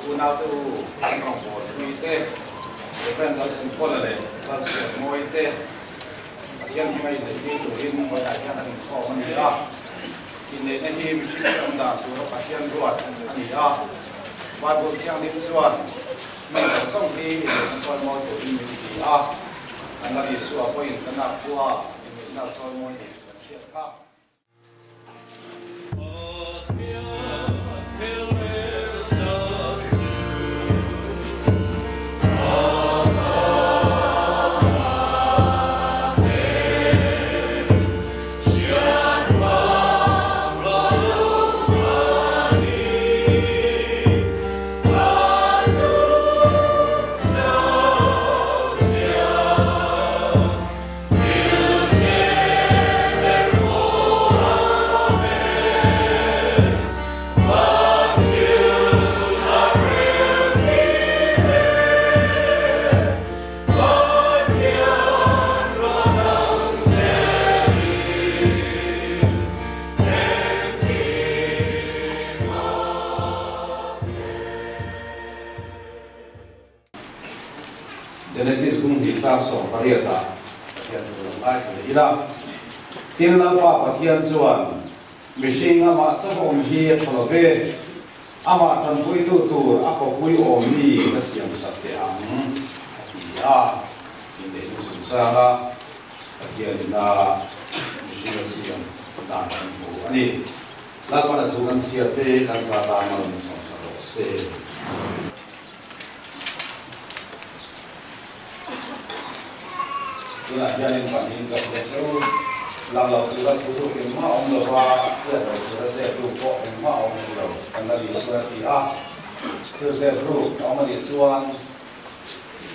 Unaute u, kan rawngbâwl puite, Rev. Lalengkawla leh Lalsiamawite Pathian hminga inneih tir turin vawiah hian an inkhawm a ni a. Inneihna hi mihring awm dan tura Pathian ruat a ni a. Bible Thianghlim chuan mi zawng zawng hi inneihna chawimawi turin min ti a. Kan Lal Isua pawhin kan akhua inneihna a chawimawi ni kan hriat kha. Genesis bung hnih chang 18 ah Pathian thu lo ngaithla leh ila. Tin, Lalpa Pathian chuan, Mihring amah chauh awm hi a tha lo ve, amah tanpuitu tur a kawpui awm mi ka siam sak teh ang, a ti a. Inneihna chungchanga Pathian ina mihring a siam dan kan hmu a ni. Lalpan a thu kan chhiat te kan za tan a rawn sawmsak rawh se. Tunah hianin pahnihin ka hria che u. Lang lo tura thu ruk engmah a awm lo va, hriat loh tura zep ruk pawh engmah a awm hek lo, kan la Isua a ti a. Thil zep ruk a awm a nih chuan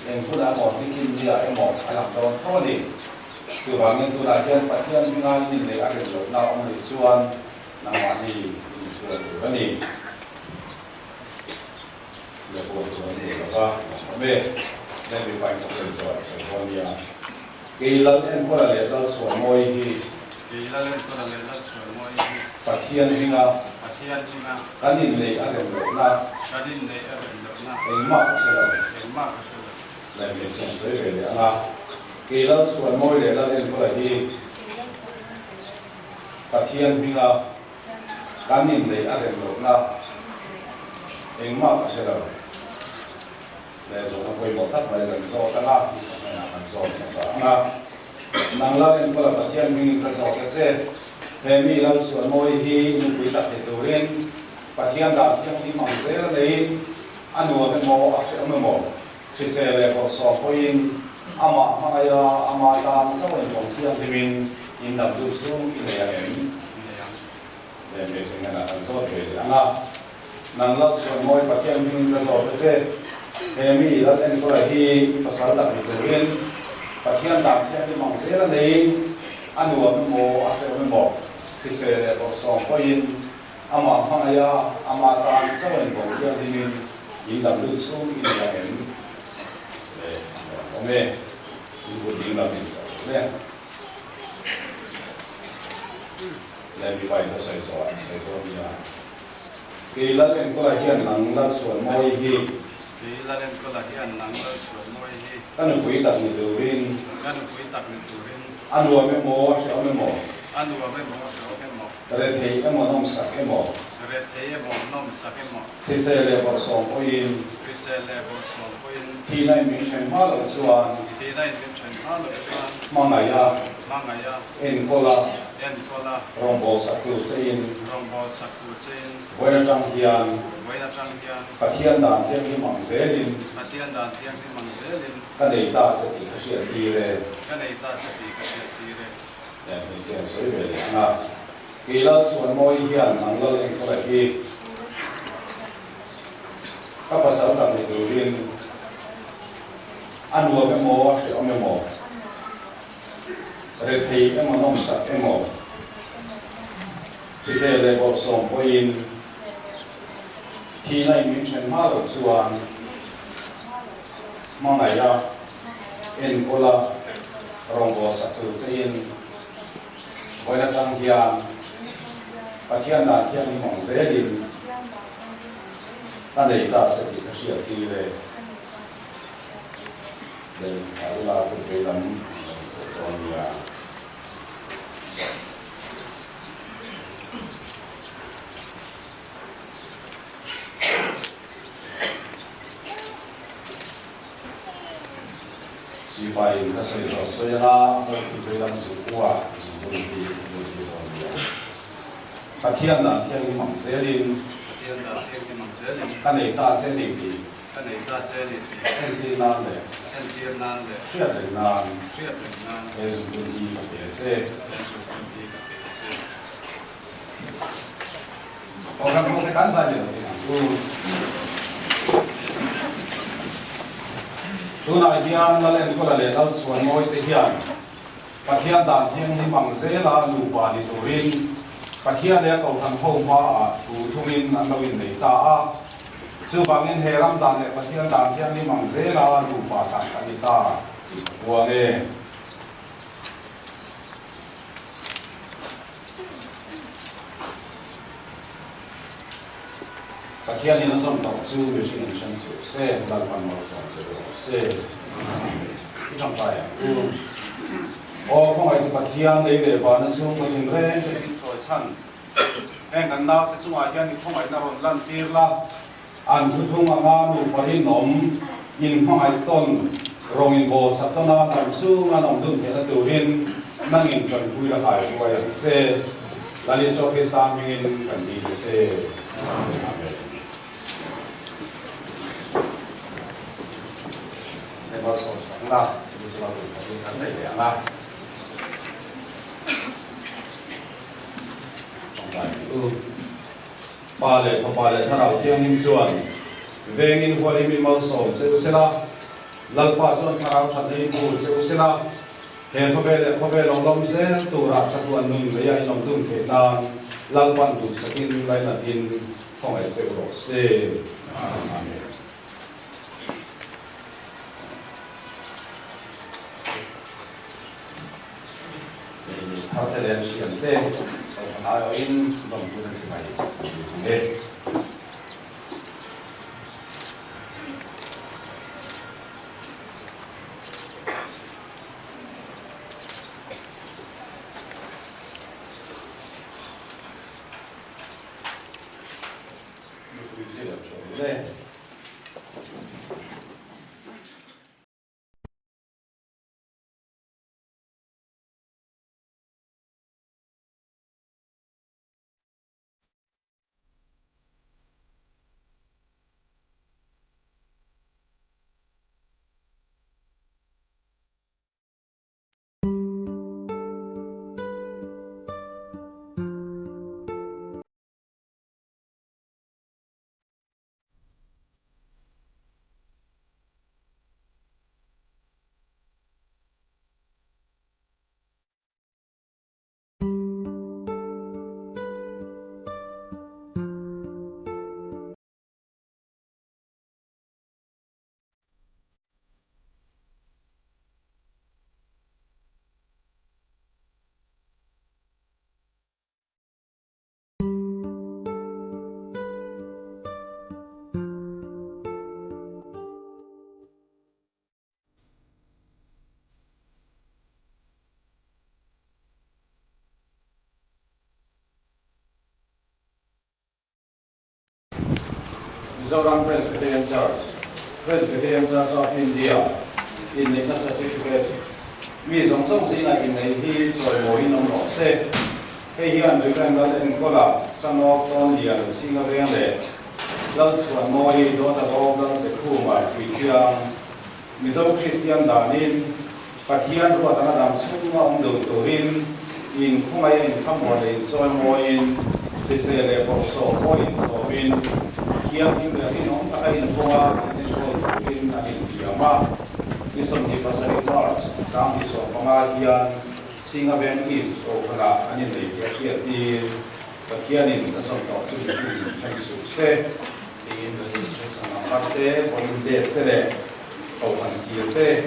eng hunah emaw, nikin niah emaw a lang dawn tho a ni. Chuvangin tunah hian Pathian hminga in inneih a rem lohna a awm a nih chuan nangmahni in inhruai tur a ni. Le pawh tur an nei lova, lawm awm e. Leh mipa in ka sawi zawh a sawi dawn nia. Kei Lal Enkawla leh Lal Sualmawi hi. Kei Lal Enkawla leh Lal Sualmawi hi. Pathian hminga. Pathian hminga. Kan inneih a rem lohna. Kan inneih a rem lohna. Engmah ka hre lo. Engmah ka hre lo. Leh hmeichhe an sawi ve leh ang a. Kei Lal Sualmawi leh Lal Enkawla hi. Kei Lal Sualmawi leh Lal Enkawla hi. Pathian hminga kan inneih a rem lohna engmah ka hre lo. Leh zawhna pawimawh tak mai kan zawt ang a, ka hnenah kan zawt hmasa ang a. Nang lal enkawla Pathian hmingin ka zawt a che. He mi Lalchhuanmawi hi nupui tak ni turin Pathian dan thianghlim ang zel a neiin a nuam emaw a hrehawm emaw hrisel leh bawrhsawm pawhin amah hmangaih a, ama tan chauh a inpawm thianghlimin indam duh chu i nei ang em? Nei ang. Leh hmeichhe hnenah kan zawt ve leh ang a. Nang Lalchhuanmawi Pathian hmingin ka zawt a che. He mi Lal enkawla hi i pasal tak ni turin Pathian dan thianghlim ang zel a neiin a nuam emaw a hrehawm emaw hrisel leh bawrhsawm pawhin Amah hmangaih a, amah tan chauh a inbawm thianghlimin in dam lut chhung i nei ang em? Le, a lo awm e, in kut ding lam in chauh awm e. Le, mipa in ka sawi zawh ah sawi dawn nia. Kei Lal Enkawla hian nang Lalchhuanmawi hi. Kei Lal Enkawla hian nang Lalchhuanmawi hi. Ka nupui tak ni turin. Ka nupui tak ni turin. A nuam emaw, a hrehawm emaw. A nuam emaw, a hrehawm emaw. Rethei emaw nawmsak emaw. Rethei emaw nawmsak emaw. Hrisel leh bawrhsawm pawhin. Hrisel leh bawrhsawm pawhin. Thihna in min then hma loh chuan. Thihna in min then hma loh chuan. Hmangaih a. Hmangaih a. Enkawl a. Enkawl a. Rawngbâwl sak tur chein. Rawngbâwl sak tur chein. Vawiin atang hian. Vawiin atang hian. Pathian dan thianghlim ang zelin. Pathian dan thianghlim ang zelin. Ka nei ta che tih ka hriat tir e. Ka nei ta che tih ka hriat tir e. Leh hmeichhe an sawi ve leh ang a, kei lal chuan mawi hian nang lal enkawla hi ka pasal tak ni turin a nuam emaw a hrehawm emaw, rethei emaw nawmsak emaw, hrisel leh bawrhsawm pawhin thihna in min then hma loh chuan hmangaih a Enkawl a rawngbâwl sak tur chein vawiin atang hian Pathian dan thianghlim ang zelin ka nei ta che tih ka hriat tir e. Lei thla ila kut vei lam an lo che dawn nia. Mipa in ka sawi zawh sawi anga Mawlpui vei lam zu kua zu bul hi bul hi dawn nia. Pathian dan thianghlim ang zelin. Pathian dan thianghlim ang zelin. Ka nei ta che ni tih. Ka nei ta che ni tih. Entir nan leh. Entir nan leh. Hriat reng nan. Hriat reng nan. He zu bul hi ka pe che. He zu bul hi ka pe che. Kohhran ho te kan zai leh lo tih ang u. Tunah hian Lal Enkawla leh Lal Chhuanmawi te hian Pathian dan thianghlim ang zela nupa ni turin Pathian leh a kohhran ho hmaah thu thungin an lo innei ta a. Chuvangin he ram dan leh Pathian dan thianghlim ang zela nupa tak an ni ta tih ka puang e. Pathianin a zawm tawh chu mihring in hren suh se, Lalpan malsawm che rawh se. Amen. I tangkai ang u. Aw khawngaihtu Pathian lei leh vana chhungkaw tinreng te min chawi chhan. Heng kan naute chungah hian i khawngaihna rawn lantir la, an thuthung anga nupa rinawm, inhmangaih tawn, rawng inbawl sak tawna dam chhunga an awm dun theihna turin nangin tanpui la kai hruai ang che. Lal Isua Krista hmingin kan dil che se. Amen. Hei malsawmsakna Jerusalem takin kan nei leh ang a. Pa leh Fapa leh Thlarau Thianghlim chuan vengin hualim i malsawm che u sela, Lalpa chuan Thlarau thatna in bur che u sela, he khawvel leh khawvel lo lawm zel turah chatuan nun leia in awm dun theih nan Lalpan duhsakin lainatin khawngaih che u rawh se. Amen. Thar te leh an hriam te kohhran aiawhin lawmpuina chibai an ni ang e. zui lo ṭheuh hle. Mizoram Presbyterian Church, Presbyterian Church of India, inneihna certificate mi zawng zawng zingah inneih hi chawimawiin awm rawh se. Hei hian Reverend Lal Enkawla, son of Tawnlian Chhinga Veng leh Lalchhuanmawi, daughter of Lalzekhuma, Puithiang, Mizo Kristian danin Pathian ruat anga dam chhunga awm deuh turin inkhawngaih a inkhamawh leh inchawimawiin, hrisel leh bawrhsawm pawh inchawmin, thianghlim leh rinawm taka invawnga inenkawl turin an intiam a. Ni 27 March, 2015 hian Chhinga Veng East Kohhranah an innei tih a hriattir. Pathianin ka zawm tawh chu mihring in then suh se tiin registration number te, polling date te leh kohhran sir te,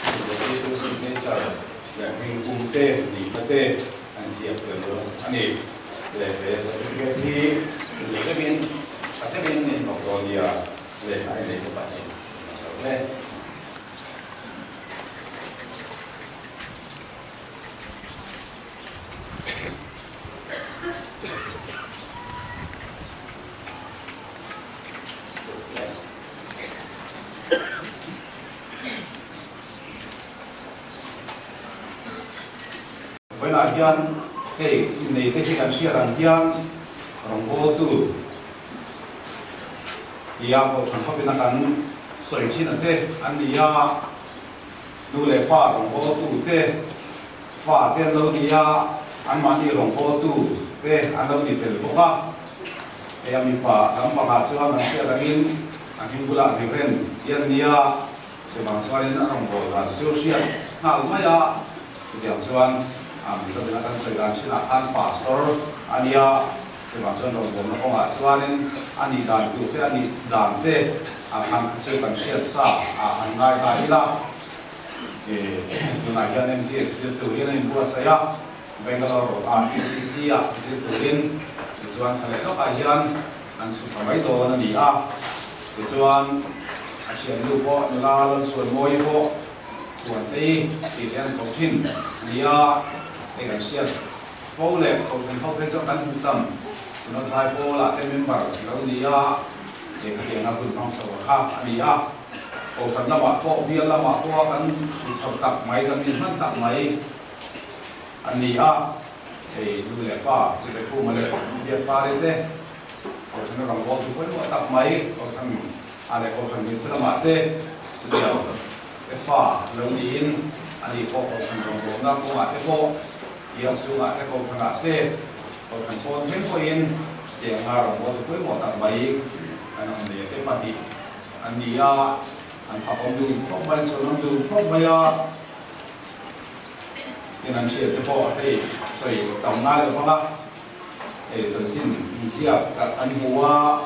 inzirtirtu signature leh hming pum te, nihna te an ziak tel a ni. Leh he certificate hi uluk deuhin, tha deuhin in vawk dawn nia leh a inei te pahnih an lo hle. Vawiinah hian hei innei te hi kan hriat ang hian rawngbawltu tia kohhran khawpina kan sawi thin a te an ni a, nu leh pa rawngbawltu te Fa te an lo ni a, anmahni rawngbawltu te an lo ni tel bawk a. Hei a mipa lampangah chuan an hriat angin a hming bulah Reverend ti an ni a, chuvang chuanin a rawngbâwl dan chu hriat nghal mai a. Chutiang chuan a Mizovina kan sawi dan thinah khan Pastor a ni a, chuvang chuan rawngbâwlna kawngah chuanin a nih dan tur te a nih dan te ang ang kha chu kan hriat sa ah han ngai ta ila. Tunah hian MTS zir turin a inbuatsaih a, Bangalore ah UTC ah zir turin tichuan thla leh lawkah hian an chhuk ta mai dawn a ni a. Tichuan a thiannu pawh nula Lalsuanmawii pawh Chhuantei tih te an ko thin a ni a, hei kan hriat fo leh kohhran ho phei chuan kan hmu tam Synod Zaipawl ah te member lo ni a, lehkhathianna hun hmang chho kha a ni a. Kohhran lamah pawh, bial lamah pawh kan hmu chho tak mai, kan min hman tak mai a ni a. Hei nu leh pa, Pu Zekhuma leh Biak Pari te Kohhrana rawngbâwl thu pawimawh tak mai, Kohhran ah leh Kohhran hmeichhe lamah te chutiang te fa lo niin a ni pawh Kohhran rawngbâwlna kawngah te pawh, bial chhungah te Kohhranah te, Kohhran pawn thleng pawhin chutianga rawngbâwl thu pawimawh tak mai kan awm nei a te pahnih. An ni a, an fak awm dun khawp mai, an chhawn awm dun khawp mai a, tin an hriat te pawh hei sawi tam ngai lo vang a, hei chanchin inziak tak an hmu a,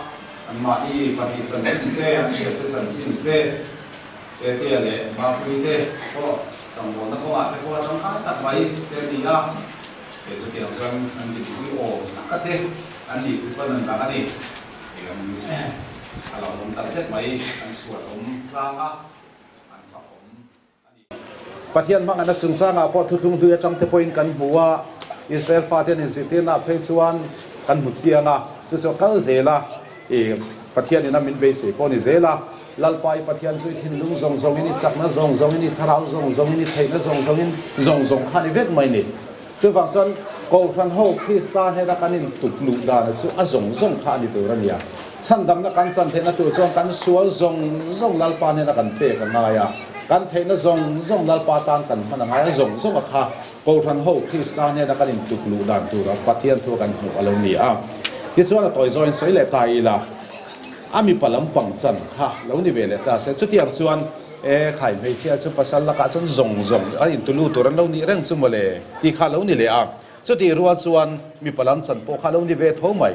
anmahni pahnih chanchin te, an hriat te chanchin te, Tetea leh Mapui te pawh tlangvawlna kawngah te pawh a tangkai tak mai te a ni a, hei chutiang chuan an dinpui awm taka te an nihpui pawn an lang a ni. A lo awm tak zet mai, an sual awm tlang a, an fak awm a ni. Pathian hmangaihna chungchangah pawh thuthlung hlui atang te pawhin kan hmu a, Israel fate an inzirtirnaah phei chuan kan hmu chiang a, chu chu a kal zel a. Pathianin a min beisei pawh a ni zel a. Lalpa i Pathian chu i thinlung zawng zawngin, i chakna zawng zawngin, i thlarau zawng zawngin, i theihna zawng zawngin, zawng zawng kha a ni vek mai ni. Chuvang chuan Kohhran ho Krista hnena kan intuk luh dana chu a zawng zawng kha a ni tur a nia. Chhandamna kan chan theihna tur chuan kan sual zawng zawng Lalpa hnena kan pek a ngai a, kan theihna zawng zawng Lalpa tan kan hman a ngai a, zawng zawng a kha Kohhran ho Krista hnena kan intuk luh dan tura Pathian thu kan hmuh a lo ni a. Tichuan a tawi zawin sawi leh ta ila, a mipa lampang chan kha lo ni ve leh ta se. Chutiang chuan e khai hmeichhia chu pasal lakah chuan zawng zawng a intu lu tur an lo nih reng chu mawle tih kha lo ni leh a. Chutih rual chuan mipa lam chan pawh kha lo ni ve tho mai.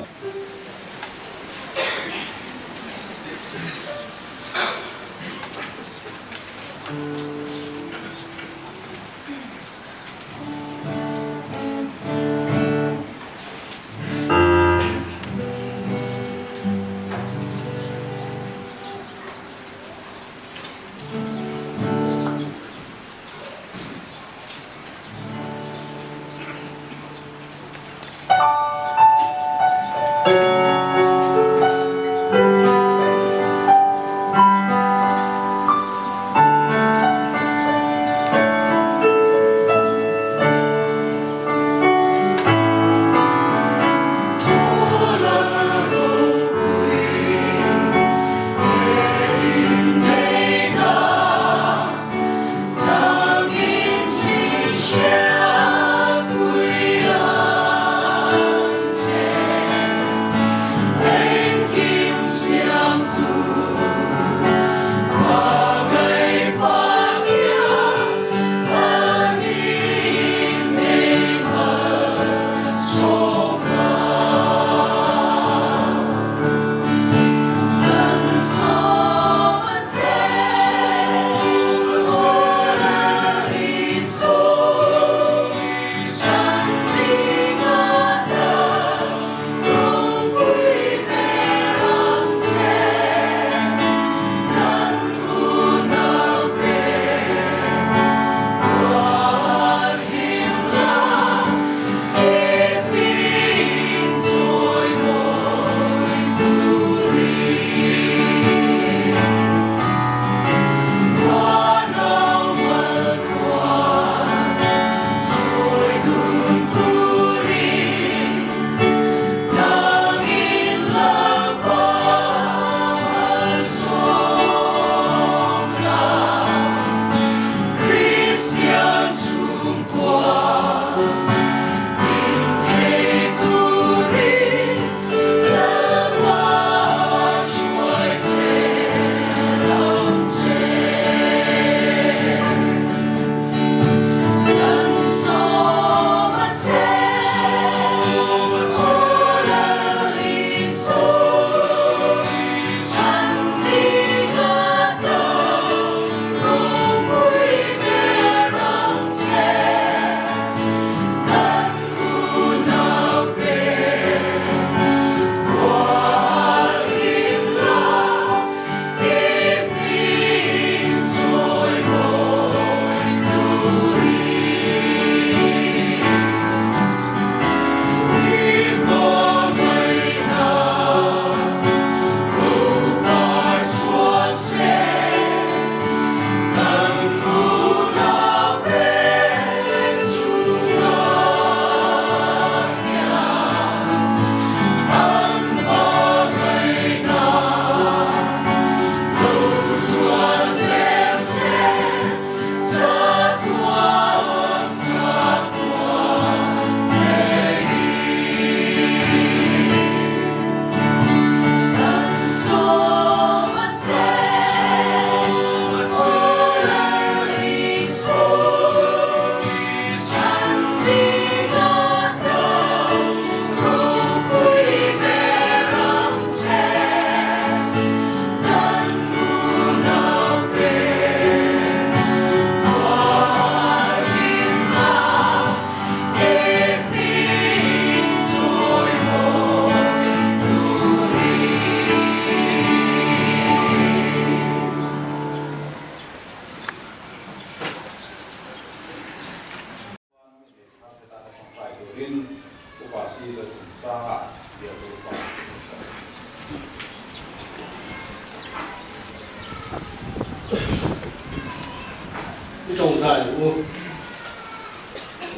tawngtai ang u.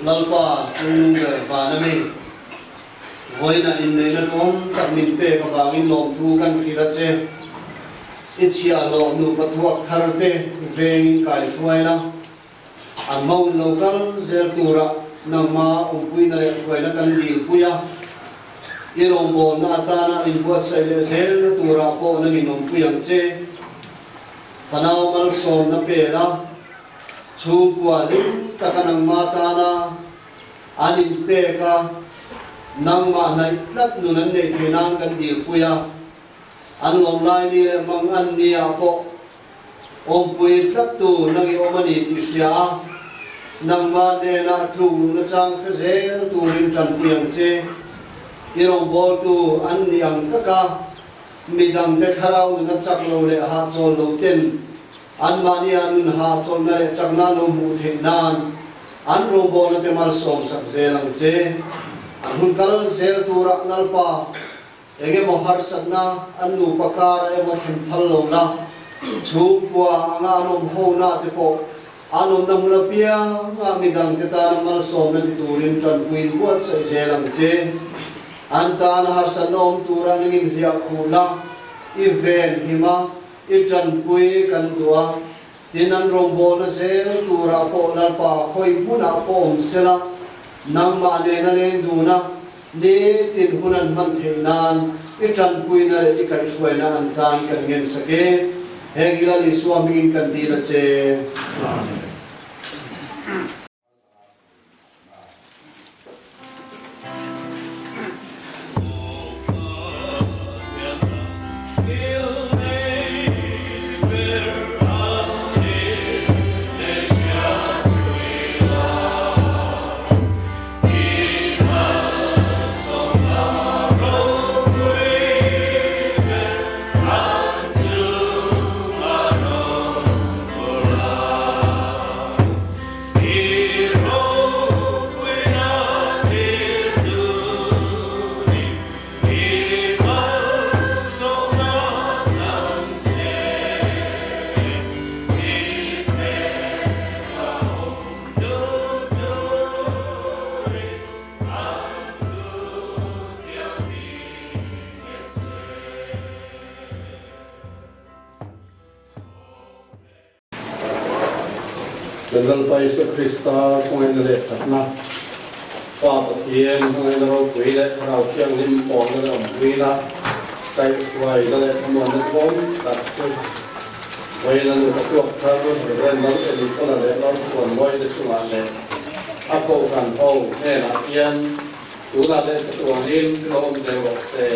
Lalpa chungnung ber van a mi. Vawiinah inneihna duhawm tak min pek avangin lawmthu kan hrilh a che. I chhiahhlawh nupa thuak thar te vengin kaihruai la. An hmaun lo kal zel tura nangma awmpuina leh hruaina kan dilpui a, i rawngbawlna atana an inbuatsaih leh zelna turah pawh nangin awmpui ang che. Fanau malsawmna pel a, chhungkua hlim taka nangma tana an inpek a, nangmah hnaih tlat nun an neih theih nan kan dilpui a, an lawm lai ni leh mang an ni ah pawh Awmpui tlattu nang i awm a ni tih hria a, nangmah hnenah tluk luhna chang hre zel turin tanpui ang che. I rawngbawltu an ni ang taka midangte thlarau nuna chak lo leh hahchawl lo ten anmahnia nun hahchawlhna leh chakna lo hmuh theih nan an rawngbawlna te malsawm sak zel ang che. An hun kal zel turah Lalpa Eng emaw harsatna an nupa kara emaw thlen phal lo la, chhungkua anga an awm ho na te pawh an awmna hmun apianga midangte tana malsawmna ti turin tanpuiin buatsaih zel ang che. An tana harsatna awm tura nangin hliah khuh la, i ven him a, i tanpui kan duh a, tin an rawngbawlna zel turah pawh Lalpa khawi hmunah pawh awm sela, nangmah nena leng dun a, Ni tin hun an hman theih nan i tanpuina leh i kaihhruaina an tan kan ngensak e. Heng i Lal Isua hmingin kan dil a che. Amen. Kan Lalpa Isua Krista khawngaihna leh thatna, Pa Pathian hmangaihna ropui leh Thlarau Thianghlim pawlna leh awmpuina, kaihhruaina leh thlamuanna duhawm tak chu Vawiin a nupa tuak thar Rev. Lal Elikawla leh Lal Chhuanmawite chungah leh a kohhran ho hnenah hian tunah leh chatuanin lo awm zel rawh se.